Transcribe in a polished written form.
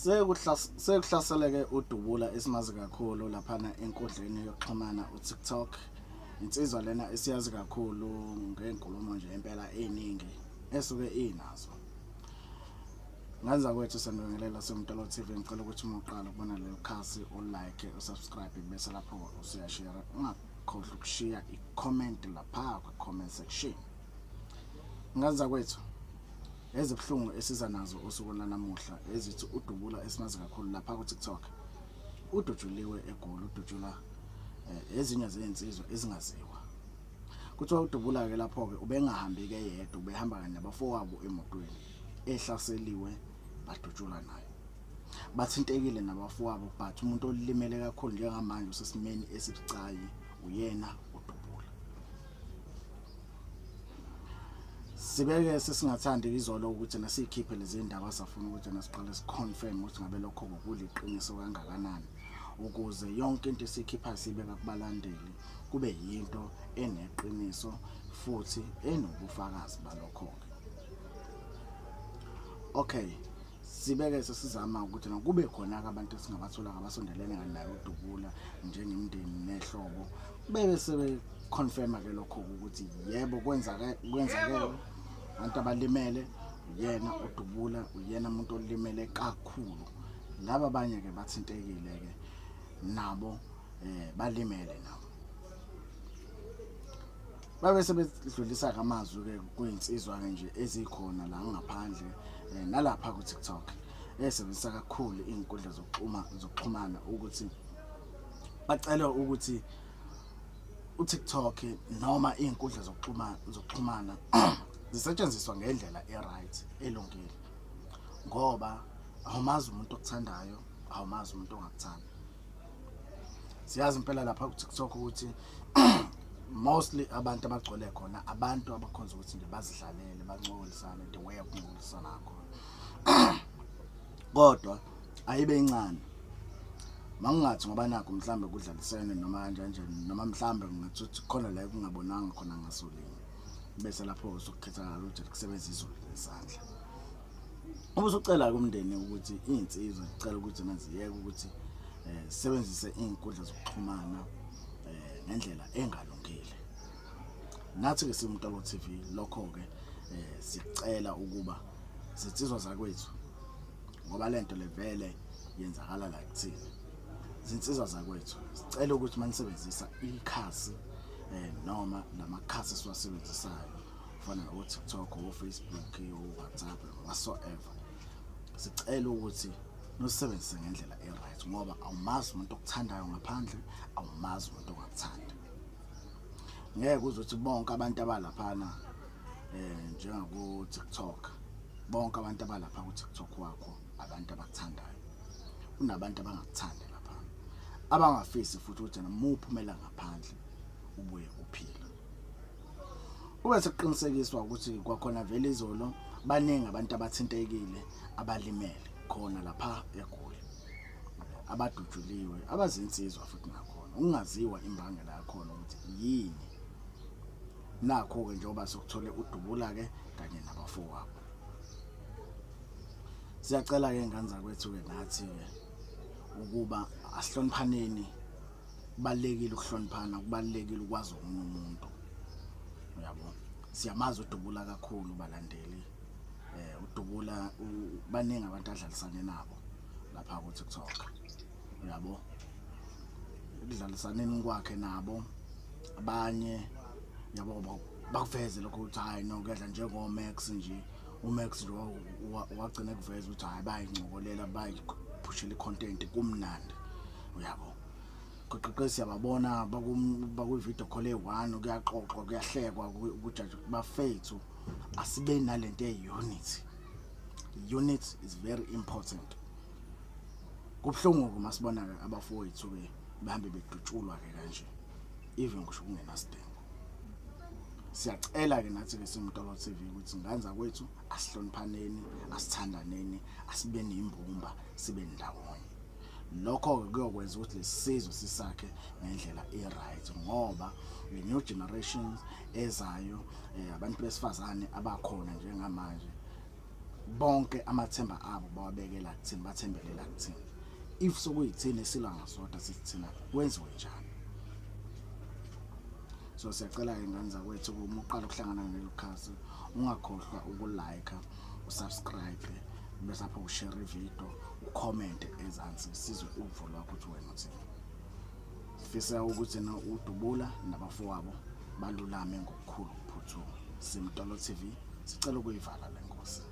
Sekuhlaseleke uDubula esimazi kakhulu laphana enkundleni yokuxhumana uTikTok. Insizwa lena esiyazi kakhulu ngenkulumo nje impela eningi esuke inazo. Nganza kwethu sanibingelela Semtolo TV, ngicela ukuthi uma uqala ukubona leli khasi ulike, usubscribe bese lapho usuyashare. Ungakhohlwa ukushiya i-comment lapha kwi-comment section. Nganza kwethu ezibuhlungu esiza nazo usuku lanamuhla ezithi uDubula esimazi kakhulu lapha ku-TikTok udutshuliwe eGoli, udutshula ezinye zezinsizwa ezingaziwa. Kuthiwa uDubula-ke lapho-ke ubengahambi-ke yedwa, ubehamba kanye nabafowabo emotweni ehlaseliwe, badutshulwa naye. Bathintekile nabafowabo, but umuntu olimele kakhulu njengamanje usesimeni esibucayi uyena uDubula. Sibeke sesingathandi izolo ukuthi nasiyikhiphe lezi ndaba, safuna ukuthi nasiqale siconfirm ukuthi ngabe lokho kuliqiniso kangakanani, ukuze yonke into esiyikhipha sibeka kubalandeli kube yinto eneqiniso futhi enobufakazi balokho-ke. Okay, sibeke sesizama ukuthi kube khona-ke abantu esingabathola abasondelene naye uDubula njengemndeni nehlobo, bebe sebe-confirma-ke lokho ukuthi yebo kwenzakele abantu abalimele uyena uDubula, uyena umuntu olimele kakhulu. Laba abanye-ke bathintekile-ke nabo balimele nabo. Babe sebedlulisa amazwi-ke kuyinsizwa-ke nje ezikhona la ngaphandle nalapha ku-TikTok esebenzisa kakhulu iy'nkundla zokuxhumana ukuthi bacele ukuthi uTikTok noma iy'nkundla zokuxhumana zisetshenziswa ngendlela e-right elungile, ngoba awumazi umuntu okuthandayo, awumazi umuntu ongakuthandi. Siyazi impela lapha ku-TikTok ukuthi mostly abantu abagcwele khona abantu abakhonza ukuthi nje bazidlalele, bancokolisane the way okuncokolisana khona, kodwa ayibe incane mangingathi ngoba nakho mhlambe kudlalisene noma kanjani, noma mhlambe ngingathi khona la kungabonanga khona ngasolinye, bese lapho usukukhetha ukuthi kusebenza izulu lesandla. Uma usucela kumndeni ukuthi iy'nsizwa zicela ukuthi maziyeke ukuthi sisebenzise iy'nkundla zokuxhumana ngendlela engalungile. Nathi-ke siwuMtolo TV lokho-ke sicela ukuba zinsizwa zakwethu, ngoba lento le vele yenzakala la kuthina. Zinsizwa zakwethu, sicela ukuthi manisebenzisa ikhasi noma lamakhasi esiwasebenzisayo kufana no-TikTok, o-Facebook, o-WhatsApp, whatsoever, sicela ukuthi nisebenzise ngendlela e-right, ngoba awumazi umuntu okuthandayo ngaphandle, awumazi umuntu ongakuthandi. Ngeke uzothi bonke abantu abalaphana njengaku-TikTok, bonke abantu abalapha ku-TikTok wakho abantu abakuthandayo. Kunabantu abangakuthandi lapha, abangafisi futhi ukuthi noma uphumela ngaphandle ubuye uphile. Kube sekuqinisekiswa ukuthi kwakhona vele izolo baningi abantu abathintekile abalimele khona lapha eGoli, abadutshuliwe, abazinsizwa futhi nakhona ukungaziwa imbangela yakhona ukuthi yini. Nakho-ke njengoba sekuthole uDubula-ke kanye nabafowabo. Siyacela-ke ngane zakwethu-ke nathi-ke ukuba asihloniphaneni. Kubalulekile ukuhloniphana, kubalulekile ukwazi omunye umuntu, uyabo. Siyamazi uDubula kakhulu balandeli, uDubula baningi abantu adlalisane nabo lapha ku-TikTok, uyabo. Ekudlalisaneni kwakhe nabo abanye, yabo, bakuveze lokho ukuthi hayi no kuyadla njengo-Max nje. uMax nje wagcina ekuveza ukuthi hayi bayincokolela, bayiphushela i-content kumnandi, uyabo. Goqeqe siyababona bakwi-video call eyi-one, kuyaxoxwa, kuyahlekwa, kujaji bafethu. Asibe nalento ye-unity. Unity is very important. Kubuhlungu-ke uma sibona-ke abafowethu-ke behambe bedutshulwa-ke kanje, even ngisho kungenasidingo. Siyacela-ke nathi-ke siwuMtolo TV ukuthi ngane zakwethu asihloniphaneni, asithandaneni, asibe nembumba, sibe ndawonye. Lokho-ke kuyokwenza ukuthi lesizwe sisakhe ngendlela e-right, ngoba the new generations ezayo, abantu besifazane abakhona njengamanje Bonke amathemba abo bawabekela kuthina, bathembelela kuthina. If sokuyithina esilwa ngasodwa sithi thina kwenziwe njani? So siyacela-ke ngane zakwethu, uma uqala ukuhlangana naleli khasi, ungakhohlwa ukulike, usubscribe, bese apho ushare ividiyo, ucommente ezansi, sizwe uvo lwakho ukuthi wena uthini. Sifisa ukuthi na uDubula nabafowabo balulame ngokukhulu ukuphuthuma. Simtolo TV sicela ukuyivala le nkosi.